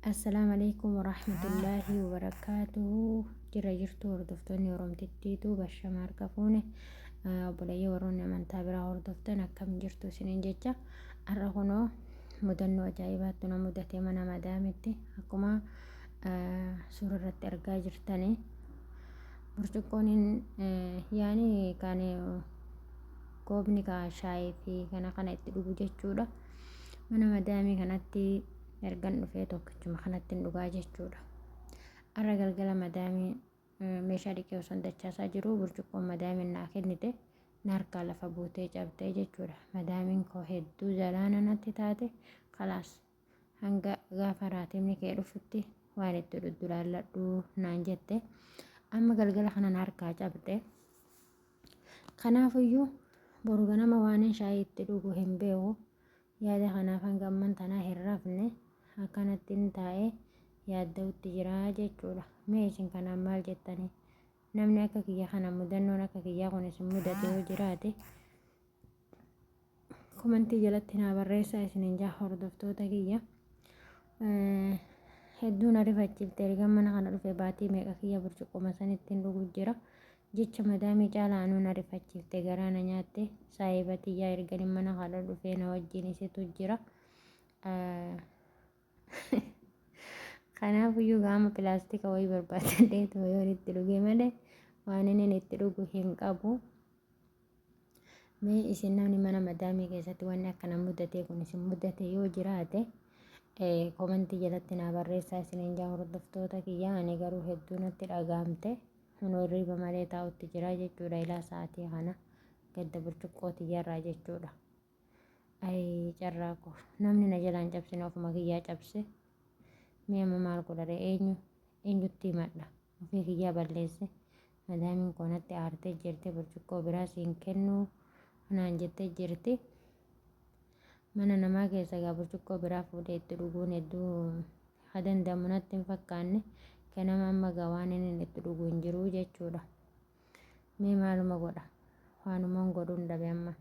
Assalaamu alaikum warahmatullaahi wabarakaatuhu. Jira jirtu hordoftoonni Oromtittiitu bashama harka fuune, obboleeyyan warroonni amantaa biraa hordoftan akkam jirtu isiniin jecha. Har'a kunoo mudannoo ajaa'ibaattu na mudate mana madaamitti. Akkuma suura irratti argaa jirtanii, burcuqqoon yaani kan koobni ka shaayii fi kana kana itti dhugu jechuudha. Mana madaamii kanatti ergan dhufee tokkichuma kanatti hin dhugaa jechuudha. Har'a galgala madaamii meeshaa dhiqee osoo hin dachaasaa jiru burcuqqoon madaamiin naa kennite na harkaa lafa buutee cabxee jechuudha. Madaamiin koo hedduu zalaana natti taate. Kalaas, hanga gaafa raatimni kee dhufutti waan itti dhuddu laalladhu naan jette. Amma galgala kana na harkaa cabxe. Kanaafuyyuu boru ganama waanin shaayii itti dhugu hin beeku. Yaada kanaaf hanga amman tanaa hin rafne, akkanattin taa'ee yaadda'utti jira jechuudha. Mee isin kanaan maal jettanii? Namni akka kiyya kana mudannoon akka kiyyaa kun isin mudate yoo jiraate komantii jalatti naa barreessaa isinin jaa hordoftoota kiyya. Hedduu na rifachiifte. Erga mana kana dhufe baatii meeqa kiyya burcuqquma sanittiin dhugu jira. Jecha madaamii caalaa anuu na rifachiifte, garaa na nyaatte. Saahiba tiyyaa erganin mana kana dhufee na wajjin isitu jira. Kanaafuyyuu gaama pilaastika wayii barbaadadheetu yoon itti dhuge malee waan inni itti dhugu hin qabu. Mee isin namni mana madaamii keessatti wanni akkana mudatee kun isin mudate yoo jiraate komantii jalatti naa barreessaa isiniin jaa hordoftoota kiyya. Ani garuu hedduu natti dhagaamte. Kunoo hirriiba malee taa'utti jira jechuudha ilaa sa'aatii kana gadda burcuqqoo tiyyarraa jechuudha. Ayi carraa koo, namni na jalaan cabsine, ofuma kiyyaa cabse. Mee amma maal godhare? Eenyu eenyutti himadha? Ofii kiyyaa balleesse. Madaamiin koo natti aartee jirti, burcuqqoo biraa siin kennu naan jettee jirti. Mana namaa keessa gaa burcuqqoo biraa fuudhee itti dhuguun hedduu ha danda'amu natti hin fakkaanne. Ganama amma gaa waan inni itti dhugu hin jiru jechuudha. Mee maaluma godha? Waanuman godhuun dhabe amma.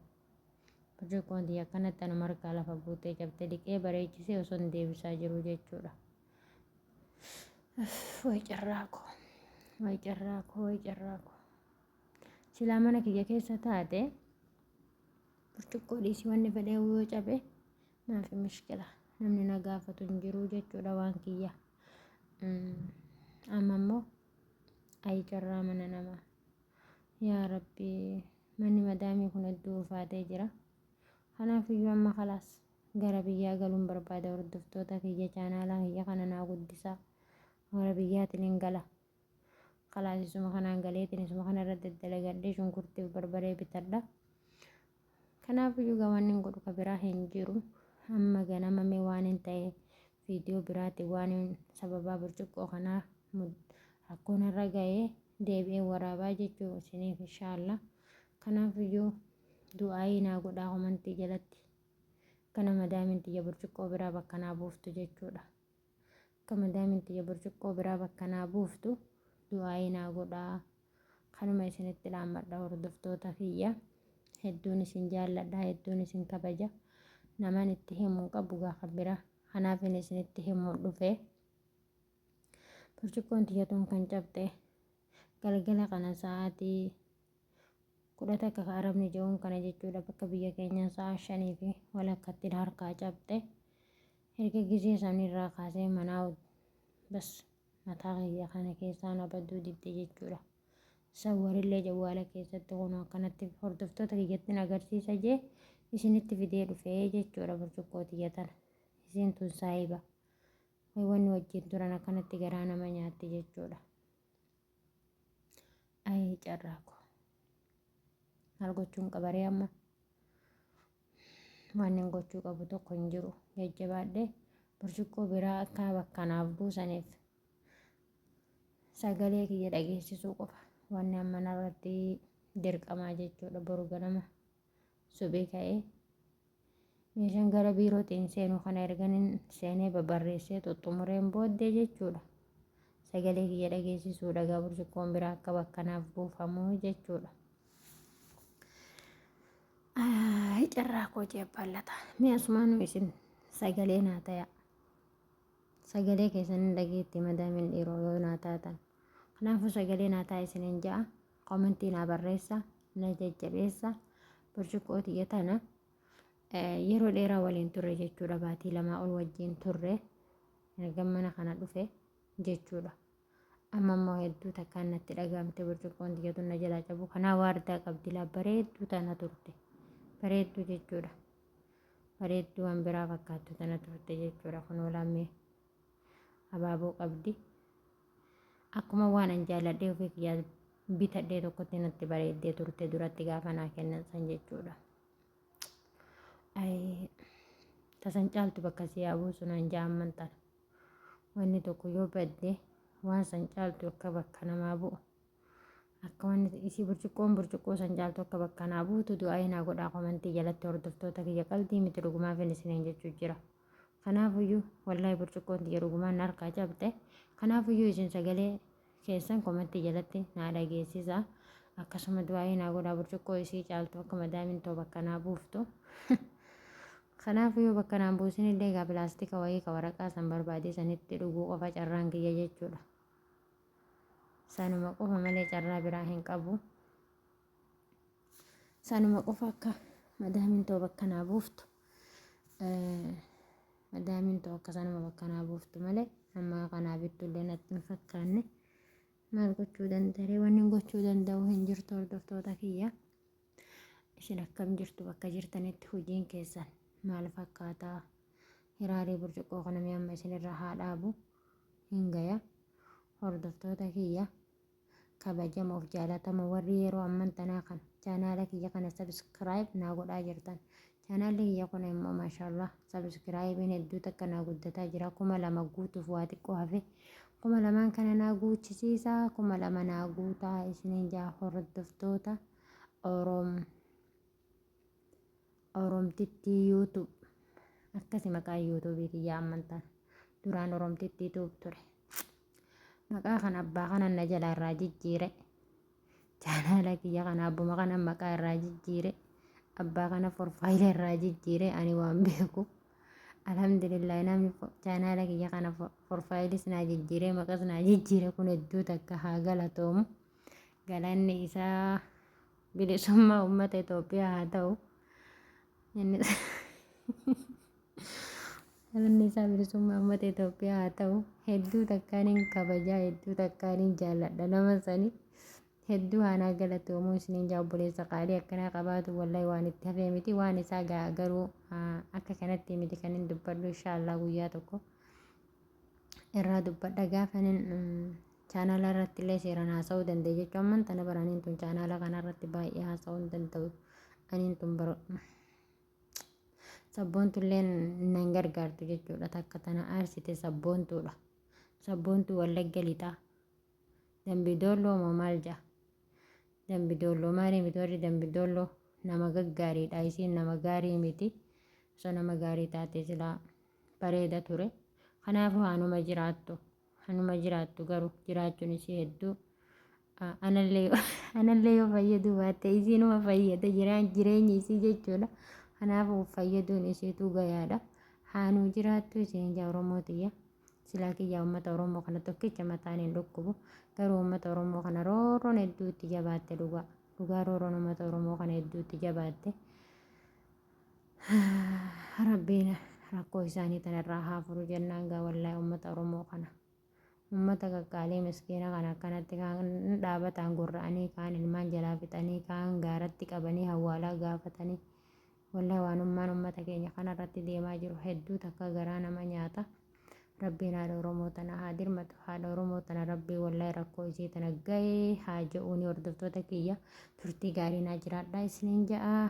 Burcuqqoon tiyya akkanatti anuma harkaa lafa buutee cabte, dhiqee bareechisee osoo hin deebisaa jiru jechuudha. Way carraa koo! Way carraa koo! Way carraa koo! Silaa mana kiyya keessa taate burcuqqoo dhiisii wanni fedhee yoo cabe maafi mishkila, namni na gaafatu hin jiru jechuudha waan kiyya. Amma immoo ayi carraa mana namaa. Yaa Rabbi, manni madaamii kun hedduu ulfaatee jira. Kanaafiyyuu amma kalaas gara biyyaa galuun barbaada. Hordoftoota kiyya, chaanaalaa kiyya kana naa guddisaa. Gara biyyaatiin hin gala. Kalaas isuma kanaan galeetiin isuma kana irra daddalagadhee shunkurtiif barbaree bitadha. Kanaafiyyuu gaa wanni hin godhu ka biraa hin jiru. Amma ganama mee waan hin ta'e viidiyoo biraatiin waan sababaa burcuqqoo kanaa rakkoon irra ga'ee deebi'ee waraabaa jechuu isiniif inshaallah. Kanaafiyyuu du'aayii naa godhaa komantii jalatti. Kana madaamiin tiyya burcuqqoo biraa bakka naa buuftu jechuudha. Akka madaamiin tiyya burcuqqoo biraa bakka naa buuftu du'aayii naa godhaa. Kanuma isinitti dhaammadha hordoftoota kiyya. Hedduun isin jaalladha, hedduun isin kabaja. Naman itti himu qabu gaafa bira. Kanaafin isinitti himuu dhufe. Burcuqqoon tiyya tun kan cabxe galgala kana sa'aatii 11 ka arabni je'uun kana jechuudha, bakka biyya keenyaa sa'a 5:30tti harkaa cabxe. Erga gizee sanirraa kaasee manaa bas mataa kiyya kana keessaa na baduu didde jechuudha. Sawwarillee jawwaala keessatti kunoo akkanatti hordoftoota kiyyatti agarsiisa jee isinitti fidee dhufee jechuudha burcuqqoo tiyya tana. Isiin tun saahiba. Wanni wajjin turan akkanatti garaa nama nyaatti jechuudha. Ayi carraa koo. Maal gochuun qabaree amma? Waan hin gochuu qabu tokko hin jiru. Jajjabaadhee burcuqqoo biraa akka bakka naaf buusaniif sagalee kiyya dhageessisuu qofa. Wanni amma narratti dirqamaa jechuudha. Boru ganama suphii ka'ee meeshaan gara biirootiin seenu kana erganin seenee babarreessee xuxxumureen booddee jechuudha. Sagalee kiyya dhageessisuudha gaa burcuqqoon biraa akka bakka naaf buufamu jechuudha. Ay carraa koo jee abbaan lataa. Mee asumaanuu isin sagalee naa tayaa. Sagalee keessan hin dhageetti madaamiin dhiiroo yoo naa taatan. Kanaafuu sagalee naa ta'a isiniin ja'a. Komentii naa barreessa, na jajjabeessa. Burcuqqoo tiyya tana yeroo dheeraa waliin turre jechuudha. Baatii lamaa ol wajjin turre. Erga mana kana dhufe jechuudha. Amma immoo hedduu takkaan natti dhaga'amte burcuqqoon tiyya tun na jalaa cabu. Kanaa waardaa qabdi laa bareedduu tana turte. Bareedduu jechuudha. Bareedduu waan biraa fakkaattu tana turte jechuudha. Kunoo lammee abaaboo qabdi. Akkuma waan an jaaladhee ofii kiyyaa bitadhee tokkotti natti bareeddee turte duratti gaafa naa kennan san jechuudha. Tasan caaltu bakka si haa buusu naan jaa amman tana. Wanni tokko yoo badde waan san caaltu akka bakka namaa bu'u. Akka wanni isii burcuqqoon burcuqqoo san caaltu akka bakka naa buutu du'aa'ii naa godhaa komantii jalatti hordoftoota kiyya qaldii miti dhugumaafin isiniin jechuu jira. Kanaafuyyuu wallaahi burcuqqoon tiyya dhugumaan na harkaa cabxe. Kanaafuyyuu isin sagalee keessan komantii jalatti naa dhageessisaa. Akkasuma du'aa'ii naa godhaa burcuqqoo isii caaltu akka madaamiin too bakka naa buuftu. Kanaafuyyuu bakka naan buusin illee egaa pilaastika wayii ka waraqaa san barbaadee sanitti dhuguu qofa carraan kiyya jechuudha. Sanuma qofa malee carraa biraa hin qabu. Sanuma qofa akka madaamiin too bakka naa buuftu. Madaamiin too akka sanuma bakka naa buuftu malee amma kanaa bittullee natti hin fakkaanne. Maal gochuu danda'e wanni gochuu danda'u hin jirtu hordoftoota kiyya. Isin akkam jirtu bakka jirtanitti hojiin keessan maal fakkaataa? Hiraarii burcuqqoo kana mee amma isinirra haa dhaabu hin gaya. Hordoftoota kiyya kabajamoof jaalatamoo warri yeroo amman tanaa kana chaanaala kiyya kana subscribe naa godhaa jirtan. Chaanaalli kiyya kun immoo maashaallah subscribein hedduu takka naa guddataa jira. 2000 guutuuf waa xiqqoo hafe. 2000n kana naa guuchisiisa. 2000 naa guutaa isiniin jaa hordoftoota Orom Oromtittii YouTube akkasi maqaan YouTube kiyya amman tana. Duraan Oromtittii Tube ture. Maqaa kana abbaa kanan na jalaa irraa jijjiire. Chaanaala kiyya kana abbuma kanan maqaa irraa jijjiire. Abbaa kana forfaayila irraa jijjiire ani waan beeku. Alhamdulillah namni chaanaala kiyya kana forfaayilis naa jijjiire maqas naa jijjiire kun hedduu takka haa galatoomu. Galanni isaa bilisummaa uummata Itoophiyaa haa ta'u. Galanni isaa bilisummaa uummata Itoophiyaa haa ta'u. Hedduu takkaaniin kabajaa, hedduu takkaaniin jaalladha nama sani. Hedduu haanaa galatoomuu isiniin jaa obboleessa qaalii akkanaa qabaatu wallahi waan itti hafee miti waan isaa garuu akka kanatti miti kan hin dubbadhu inshaallah guyyaa tokko irraa dubbadha gaafanin chaanaala irratti illee seeraan haasa'uu danda'e jechuun amman tana bara aniin tun chaanaala kana irratti baay'ee haasa'uu hin danda'u aniin tun bara Sabboontulleen nan gargaartu jechuudha. Takka tana aarsite sabboontuudha. Sabboontuu Wallagga Lixaa. Dambi Doolloo moo maal ja'a? Dambi Doolloo maali miti warri Dambi Doolloo nama gaggaariidha. Isiin nama gaarii miti. Osoo nama gaarii taate silaa bareeda ture. Kanaafuu haanuma jiraattu. Hanuma jiraattu garuu jiraachuun isii hedduu anallee anallee yoo fayyaduu baatte isiinuma fayyada jiraan jireenyi isii jechuudha. Kanaafuu fayyaduun isiituu gayaadha. Haanuu jiraattu isiin jaa Oromoo tiyya. Silaa kiyyaa uummata Oromoo kana tokkicha mataan hin dhukkubu. Garuu uummata Oromoo kana roorroon hedduu itti jabaatte dhugaa. Dhugaa roorroon uummata Oromoo kana hedduu itti jabaatte. Rabbiin rakkoo isaanii tanarraa haa furu jennaan gaa wallaahi uummata Oromoo kana. Uummata qaqqaalii miskiina kana akkanatti kaan dhaabataan gorra'anii kaan ilmaan jalaa fixanii kaan gaaratti qabanii hawwaalaa gaafatanii wallaahi waanummaan uummata keenya kanarratti deemaa jiru hedduu takka garaa nama nyaata. Rabbiin haadha Oromoo tana haa dirmatu. Haadha Oromoo tana Rabbiin wallahi rakkoo isii tana gahee haa je'uuni hordoftoota kiyya turtii gaarii naa jiraadhaa isiniin ja'a.